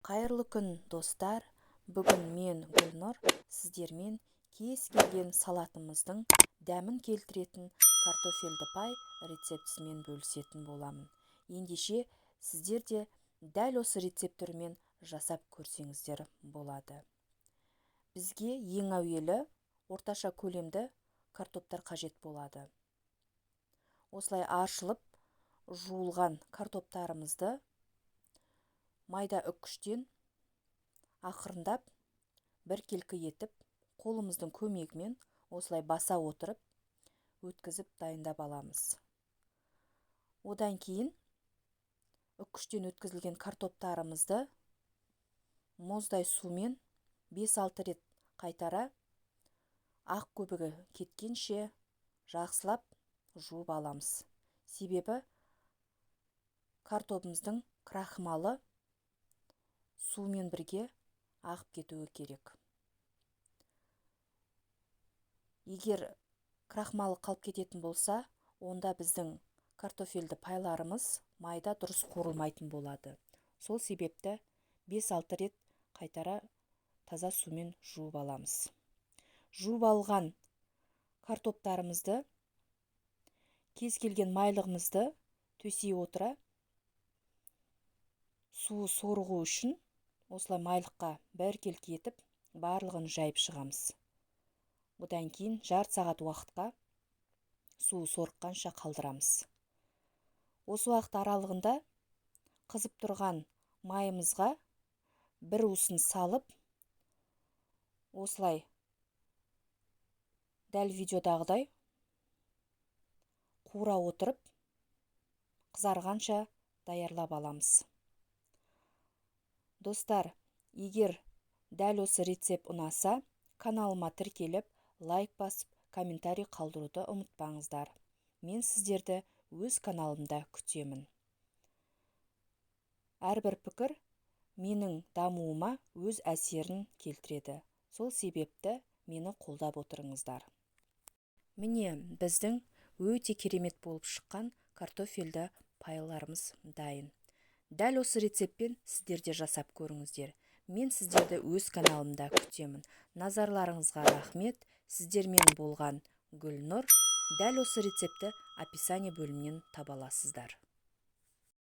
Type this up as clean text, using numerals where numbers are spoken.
Қайырлы күн, достар! Бүгін мен, Гүлнұр, сіздермен кез келген салатымыздың дәмін келтіретін картофельді пай рецептісімен бөлісетін боламын. Ендеше, сіздер де дәл осы рецепт түрімен жасап көрсеңіздер болады. Бізге ең әуелі орташа көлемді картоптар қажет болады. Осылай аршылып жуылған картоптарымызды майда үккіштен ақырындап біркелкі етіп, қолымыздың көмегімен осылай баса отырып өткізіп дайындап аламыз. Одан кейін үккіштен өткізілген картоптарымызды мұздай сумен 5-6 рет қайтара, ақ көбігі кеткенше жақсылап жуып аламыз. Себебі картобымыздың крахмалы сумен бірге ағып кетуі керек. Егер крахмалы қалып кететін болса, онда біздің картофельді пайларымыз майда дұрыс қуырылмайтын болады. Сол себепті 5-6 рет қайтара таза сумен жуып аламыз. Жуып алған картоптарымызды кез келген майлығымызды төсей отыра, суы сорығу үшін осылай майлыққа біркелкі етіп барлығын жайып шығамыз. Одан кейін жарты сағат уақытқа суы сорыққанша қалдырамыз. Осы уақыт аралығында қызып тұрған майымызға бір уысын салып, осылай дәл видеодағыдай қуыра отырып, қызарғанша даярлап аламыз. Достар, егер дәл осы рецепт ұнаса, каналыма тіркеліп, лайк басып, комментарий қалдыруды ұмытпаңыздар. Мен сіздерді өз каналымда күтемін. Әрбір пікір менің дамуыма өз әсерін келтіреді. Сол себепті мені қолдап отырыңыздар. Міне, біздің өте керемет болып шыққан картофельді пайларымыз дайын. Дәл осы рецептпен сіздер де жасап көріңіздер. Мен сіздерді өз каналымда күтемін. Назарларыңызға рахмет. Сіздермен болған Гүлнұр. Дәл осы рецептті описание бөлімінен таба аласыздар.